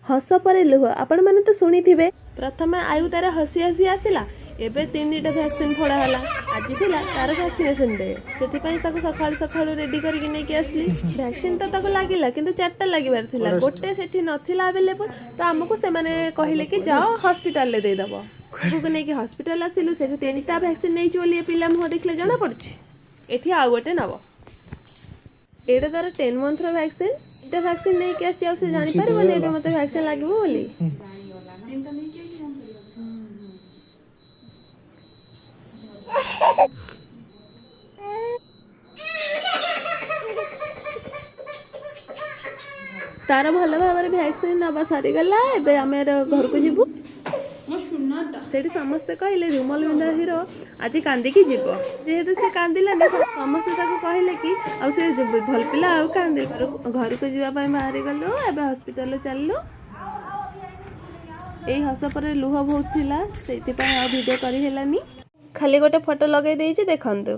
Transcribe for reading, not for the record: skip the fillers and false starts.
ହସ ପରେ ଲୁହ, ଆପଣମାନେ ତ ଶୁଣିଥିବେ। ପ୍ରଥମେ ଆୟୁ ତାର ହସି ହସି ଆସିଲା, ଏବେ ତିନିଟା ଭ୍ୟାକ୍ସିନ୍ ଫୋଡ଼ା ହେଲା। ଆଜି ଥିଲା ତାର ଭ୍ୟାକ୍ସିନେସନ୍ ଡେ, ସେଥିପାଇଁ ତାକୁ ସକାଳୁ ସକାଳୁ ରେଡି କରିକି ନେଇକି ଆସିଲି। ଭ୍ୟାକ୍ସିନ୍ ତ ତାକୁ ଲାଗିଲା, କିନ୍ତୁ ଚାରିଟା ଲାଗିବାର ଥିଲା, ଗୋଟେ ସେଠି ନଥିଲା ଆଭେଲେବଲ୍। ତ ଆମକୁ ସେମାନେ କହିଲେ କି ଯାଅ, ହସ୍ପିଟାଲରେ ଦେଇଦେବ। ଆଗକୁ ନେଇକି ହସ୍ପିଟାଲ ଆସିଲୁ। ସେଠି ତିନିଟା ଭ୍ୟାକ୍ସିନ୍ ନେଇଛି ବୋଲି ଏ ପିଲା ମୁହଁ ଦେଖିଲେ ଜଣା ପଡୁଛି। ଏଠି ଆଉ ଗୋଟେ ନେବ। ଏଇଟା ତାର 10 ମନ୍ଥର ଭ୍ୟାକ୍ସିନ୍। ଏଇଟା ଭ୍ୟାକ୍ସିନ୍ ନେଇକି ଆସିଛି, ଆଉ ସେ ଜାଣିପାରିବନି ଏବେ ମୋତେ ଭ୍ୟାକ୍ସିନ୍ ଲାଗିବ ବୋଲି? ତାର ଭଲ ଭାବରେ ଭ୍ୟାକ୍ସିନ୍ ନେବା ସରିଗଲା। ଏବେ ଆମେ ଘରକୁ ଯିବୁ। ସେଠି ସମସ୍ତେ କହିଲେ, ରୁମାଲ ବିନ୍ଧା ହିରୋ ଆଜି କାନ୍ଦିକି ଯିବ। ଯେହେତୁ ସେ କାନ୍ଦିଲାନି, ସମସ୍ତେ ତାକୁ କହିଲେ କି ଆଉ ସେ ଭଲ ପିଲା, ଆଉ କାନ୍ଦି। ଘରକୁ ଯିବା ପାଇଁ ବାହାରି ଗଲୁ। ଏବେ ହସ୍ପିଟାଲରୁ ଚାଲିଲୁ। ଏଇ ହସ ପରେ ଲୁହ ବହୁତ ଥିଲା, ସେଇଥିପାଇଁ ଆଉ ଭିଡ଼ିଓ କରିହେଲାନି। ଖାଲି ଗୋଟେ ଫଟୋ ଲଗେଇ ଦେଇଛି, ଦେଖନ୍ତୁ।